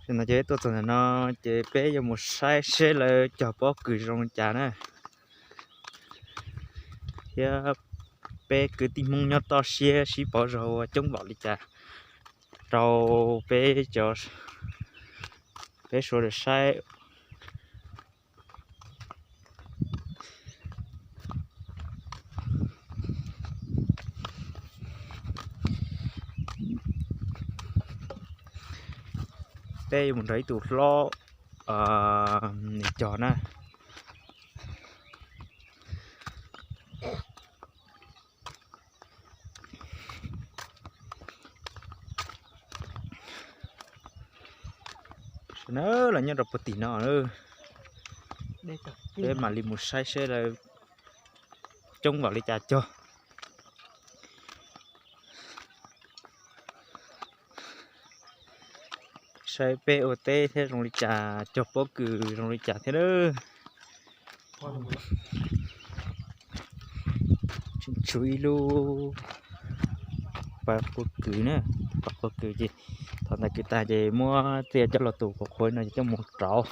Tam sim no ces peb tuaj txog ntawm no ces peb yuav mus saib seb lawv cog pob kws zoo li cas na. Thiab peb kwv tij Hmoob nyob toj siab sib pauv zog ua coob npaum li cas rau peb cov, peb sawv daws saib. Peb yuav mus nrog ib tug hlob nws cog na. Sawv daws los nyob rau puag tim no, peb mam li mus saib seb lawv coob npaum li cas cog. Saib peb ua teb thiab zoo li cas, cog pob kws zoo li cas thiab na. Tseem tshuav ib lub pas quav kws na, pas quav kws ces thaum ntawd kws tag ces muab txiaj coj los tus quav qhuav no ces coj mus rauv.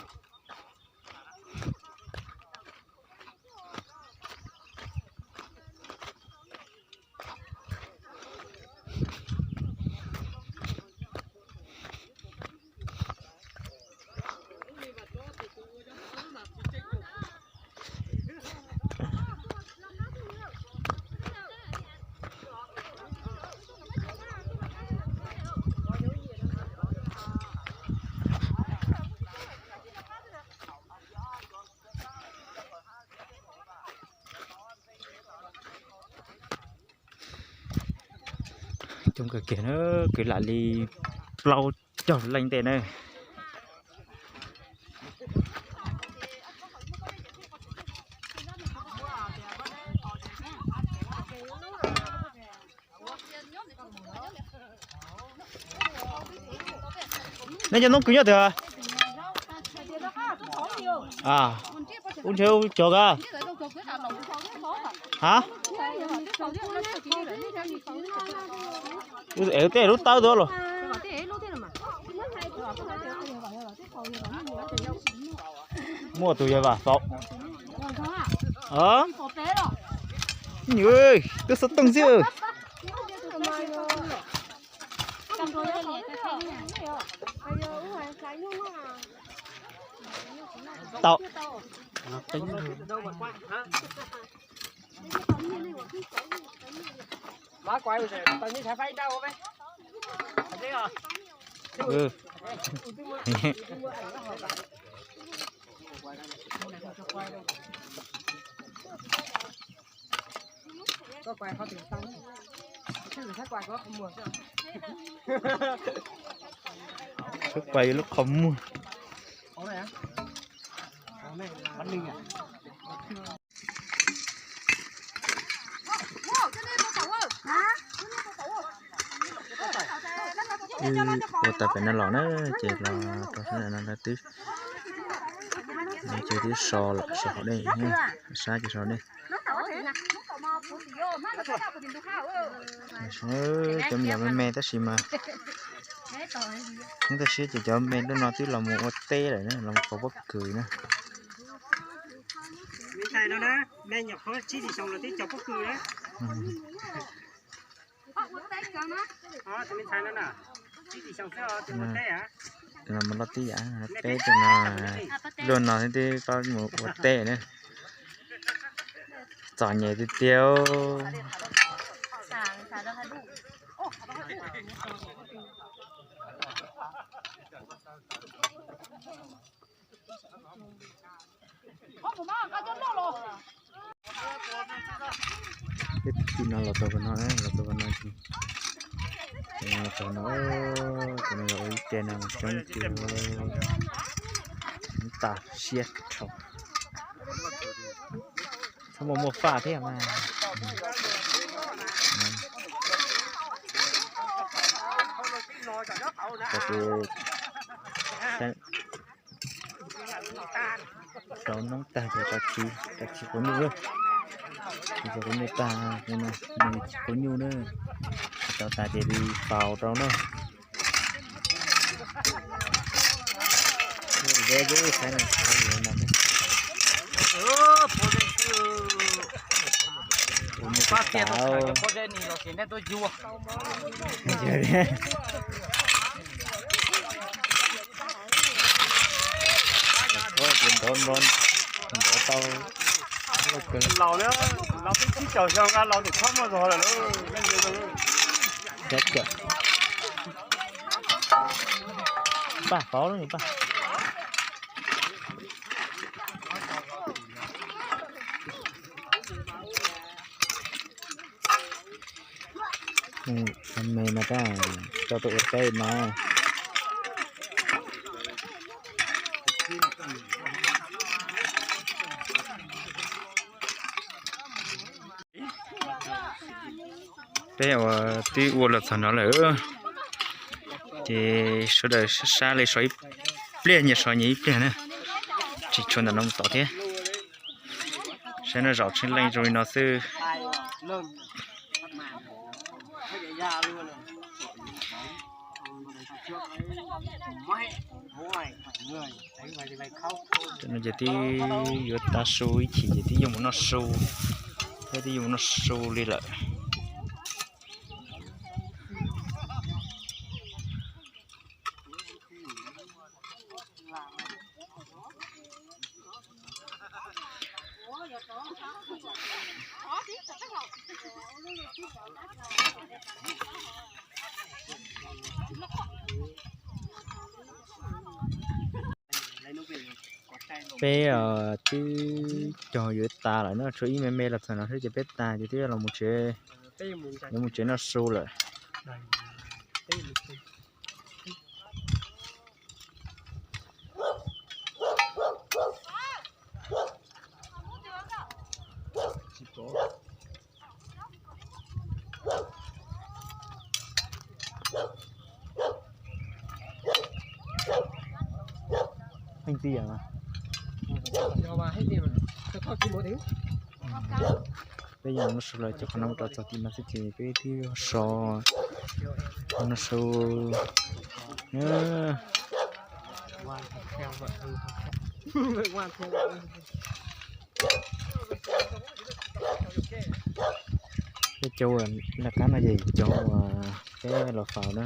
Coob kawg kiag na, kwv lam li plaub caug leej ntej na. Nej cov noob kws nyob twg? Ub nrhiav cog ka. Ha? Ev tej lub tawb tuaj los. Muaj tus yawg Vam Faus. Nws twb xov tooj xwb. Tau. Txhob pais lub qhov muag. Wb ua tau pem no los na, ces los rau sab no lawv twb, ces twb so lawm, so hauv dej, sab ces so dej. Cov me nyuam me me tab sis mas hnub toj siab ces cov me lub no twb los mus ua teb lawm na, los mus pov pob kws na. Los mus loj tib yam, peb tus no, luaj no thiab twb paub mus ua teb na. Txom nyem tiag tiag. Peb tus tij no los tau qhov no, los tau qhov no, los tau qhov no, ces no yog ua ib ce no mas coob tiag, tas siab dhau. Txhob muaj muaj faj thiab mas. Rau noob tag ces rau txiv quav nyuj, txiv quav nyuj tag, txiv quav nyuj na, rau tas ces li faus rau na. Ua zeb xwb, saib no, ua no xwb. Ua me pab tiag tau sawv cov pob zeb ni los ces nej tuaj yuag. Nrov nrov nrov tau. Laus na, laus twb tsib caug xyoo nqa laus nim txhob muaj zog lawm. Paj fauv lawm paj. Me mas tab, rau tus ua teb mas. Peb ua twb ua los txog no lawm, ces sawv daws sab sab li so ib pliag nyias so nyias ib pliag na, tsis tshua ntawm no mus tod thiab. Saib no zaum tsheb leej zoo li no xwb. Tam no ces twb yuav tas su ib chim ces twb yuav mus noj su, thiab twb yuav mus noj su li lawm. Peb twb cog yuav tas lawm na, tshuav ib me me los txog no xwb ces peb tas ces twb los mus tsev, yuav mus tsev noj su lawm. Heej tij, peb yeej mus noj su lawm ces qhov no mus rau txog tim no xwb ces peb twb so noj su. Cov uas noj qab no ces cov uas peb los faus na.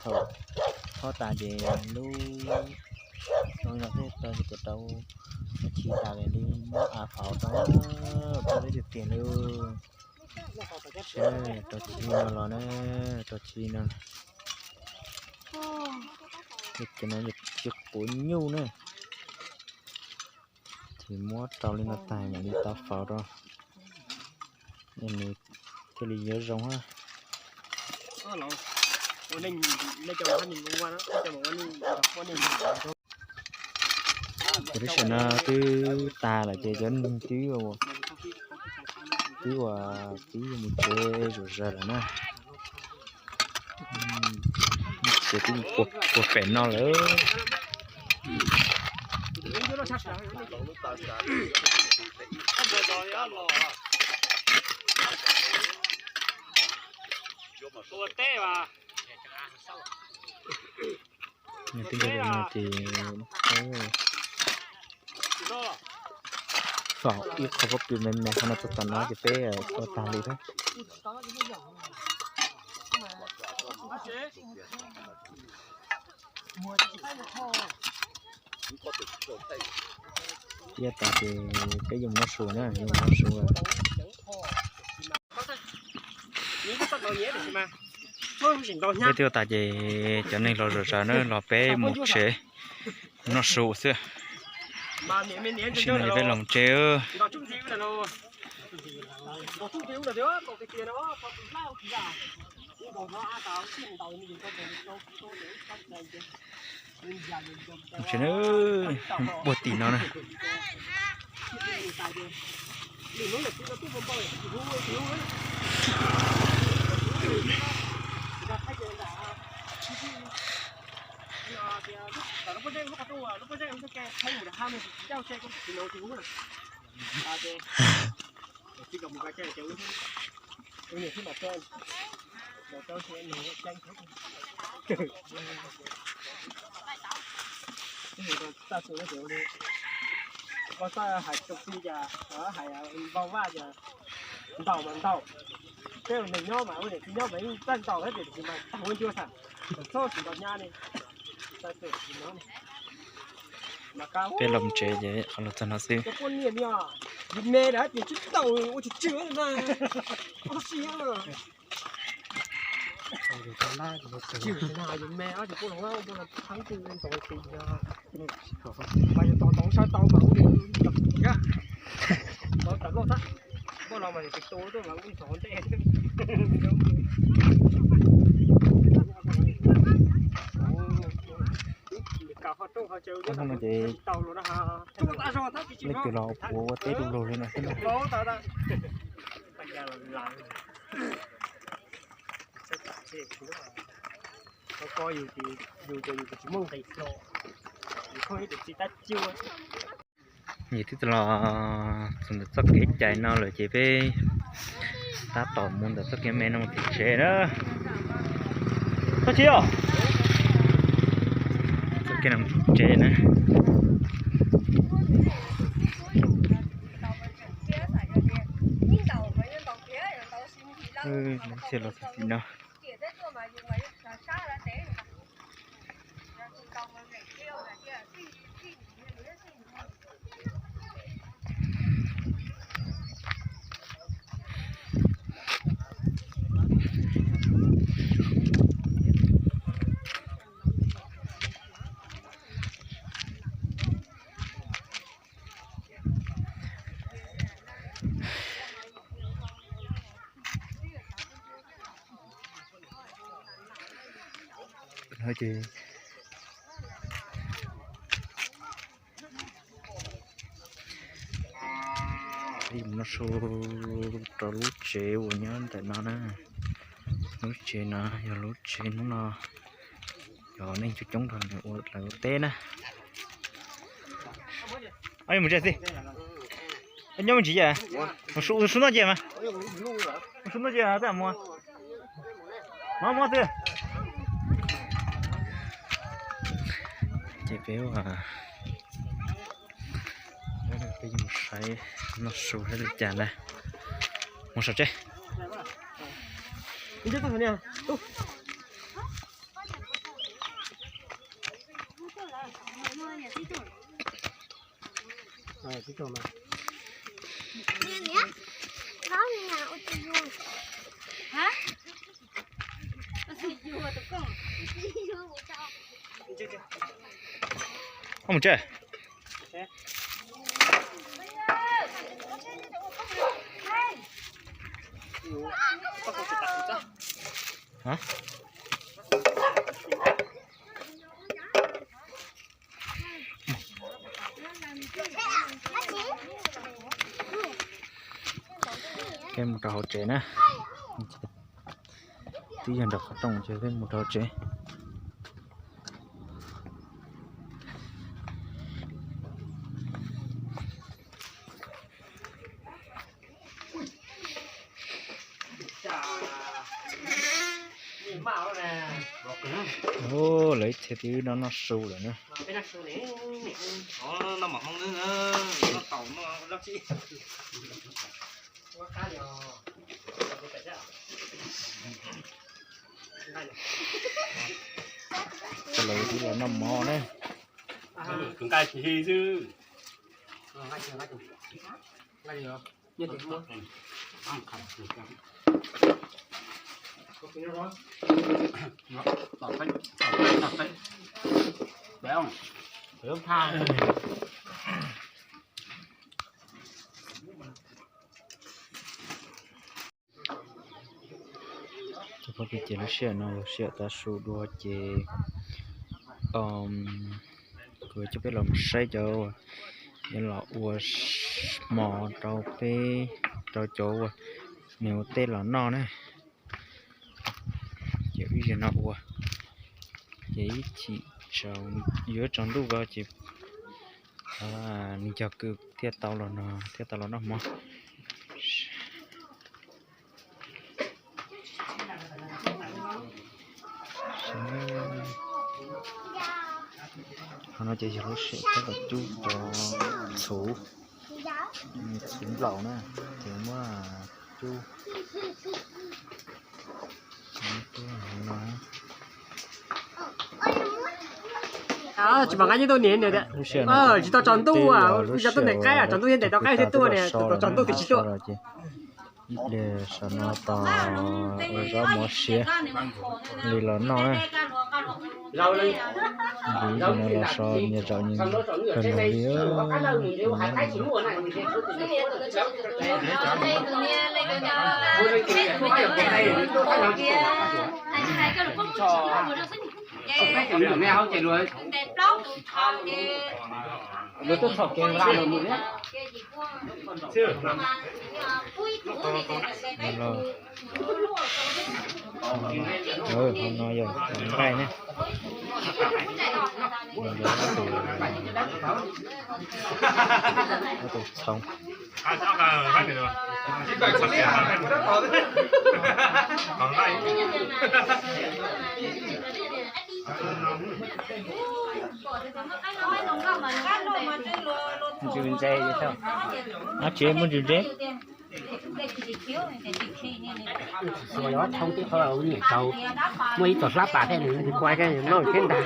Thaum thob tas ces lub no xwb tau ces rau khi tas li muab av faus rau, peb tiag tiag li. Saib rau khi no los na, rau khi no. Ces no yog khi quav nyuj na. Ces muab rau li no tag mam li tau faus rau, nws thiaj li yuav zoo na. Ces lub sij hawm no twb tas lawm ces cov neeg twb, twb ua, twb mus tsev zom zaws lawm na. Ces twb puag pem no lawm. Nws twb ntog no ces faus ib qho pob kws me me qhov no txog tom no ces peb ua tag li thiab. Thiab tas ces peb yuav mus noj su na, yuav mus noj su. Peb twb ua tas ces cov neeg los zom zaws na los peb mus tsev noj su xwb. Tam sim no peb los tsev. Tsev na, puag tim no na. Txaj xwm no ces ua li, koj txawj hais tus txiv cas hais npau vaj cas ntaus mas ntaus. Peb ua neeg nyob mas ua niam txiv nyob mas yeej txawj ntaus thiab tiam sis mas tag ua ncua xwb, txhob tsis ntaus nyab li. Txaj xwm no, peb los tsev ces qhov los txog no xwb. Cov poj niam no, yus me lawm ces tsis tau ua tsis tswg na. Ua si na. Yus me ces poj los poj los thab tsis ntaus tsis yog. Mas yus tos ntau sawv tau mas ua li ntawd. Tos tawm loj tag, poj los mas yus tus tu tuaj mas ua ntxhov ntej. Hnub no ces leej twg los puav ua teb du lug li no xwb na. Yus twb los txog ntawm txoj kev cai no lawm ces peb tab tom mus ntawm txoj kev me no mus tim tsev na. Koj tsis os, txoj kev no mus tim tsev na. Lawv thiaj los txog tim no. Ces mus no su rau lub tsev uas nyob ntawm no na. Lub tsev no yog lub tsev hnub no yog neeg coob coob rau ua lawv ua teb na. Mus tsev xwb. Nyob me ntsis ces, mus su noj ces mas, mus su noj ces tab mus, mus mus xwb. Ces peb, peb mus saib noj su saib li cas ntag. Mus saum tsev. Mus tsev. Peb mus rau hauv tsev na. Twb yog nram qhov rooj ces peb mus rau hauv tsev. Lawv ib txhia twb noj noj su lawm na. Lawv twb los noj mov na. Cov phooj ywg, ces lub sij hawm no lub sij hawm tav su dua ces kuv coj peb los mus saib cov uas yuav los ua hmo rau peb, rau cov uas nws ua teb los noj na. Ces ib zaug no ua ces ib chim yuav tsaus ntuj ko ces nws cog kws thiaj tau los no, thiaj tau los noj hmo. Qhov no ces yog lub sij hawm peb los cub cov txhuv, txhuv nplaum na, ces muab cub no. Tsis mam nqa yeej tuaj niam tias tsis tau tsaus ntuj, yog tuaj ntes qaib tsaus ntuj yeej ntes tau qaib thiab tuaj niam, tsaus ntuj tias tsis tuaj. Ib pliag saum no tos ua zaub mov siav li los noj na. Ib pliag no los so nyias zaum nyias kawg nkaus li. Hauv no yog nqaij ne. Tus txhoov. Ntsws ntses, ab tsi muaj ntsws ntses. Muaj ib tug hlab pas thiab nws kuaj noj thiab ntag.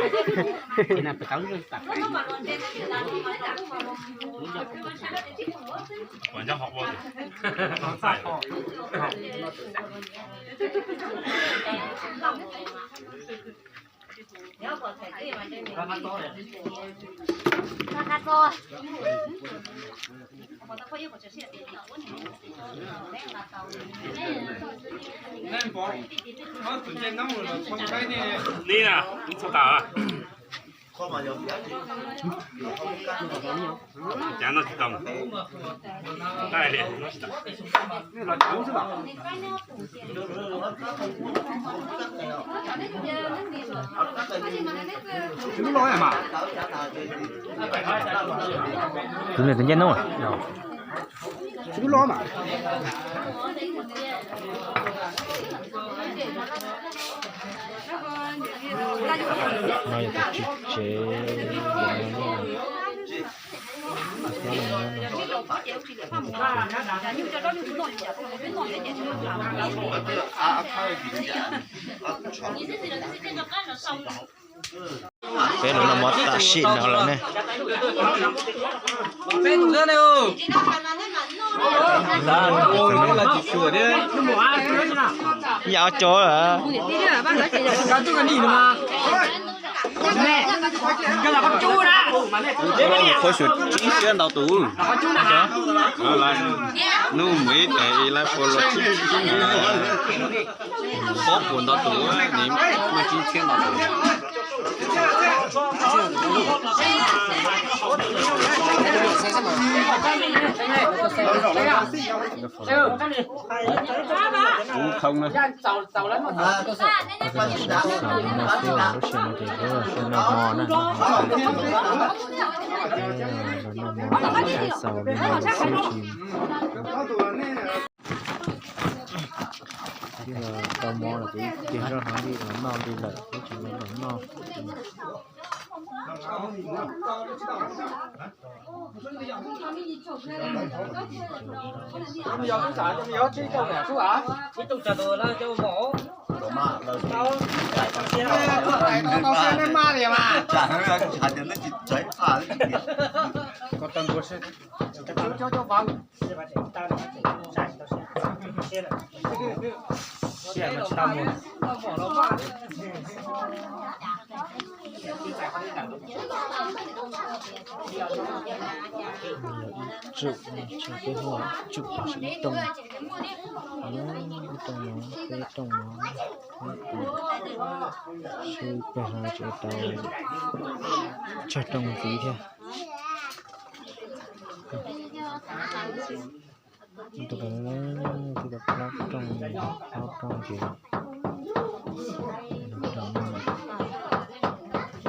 Ni na, txog tas. Cav noj tsis tau. Nqaij li noj tsis tau. Tus niag tus ncej noob. No yog tus tswv tsev. Peb los noj mov tam sim no lawm ne. Yam cov lawm. Qhov xyuam tsib txhiab ntau tus. Nub mus ib tes ib lab pua los tsib txhiab. Ob puas ntau tus, nws muaj tsib txhiab ntau tus. Kuv khoo na. Lub sij hawm no ces peb los noj hmo na, los noj hmo xaus li no xwb tsis. Tau hmo los ces tig zoj hnav li los noj li lawm, peb tsis los noj. Ib tsum, tsum peb huaj tsum ib rooj, ib rooj no, peb rooj no, sib peg no tseem tau tsawg rooj ntxiv thiab. Tus plaub rooj, plaub rooj ces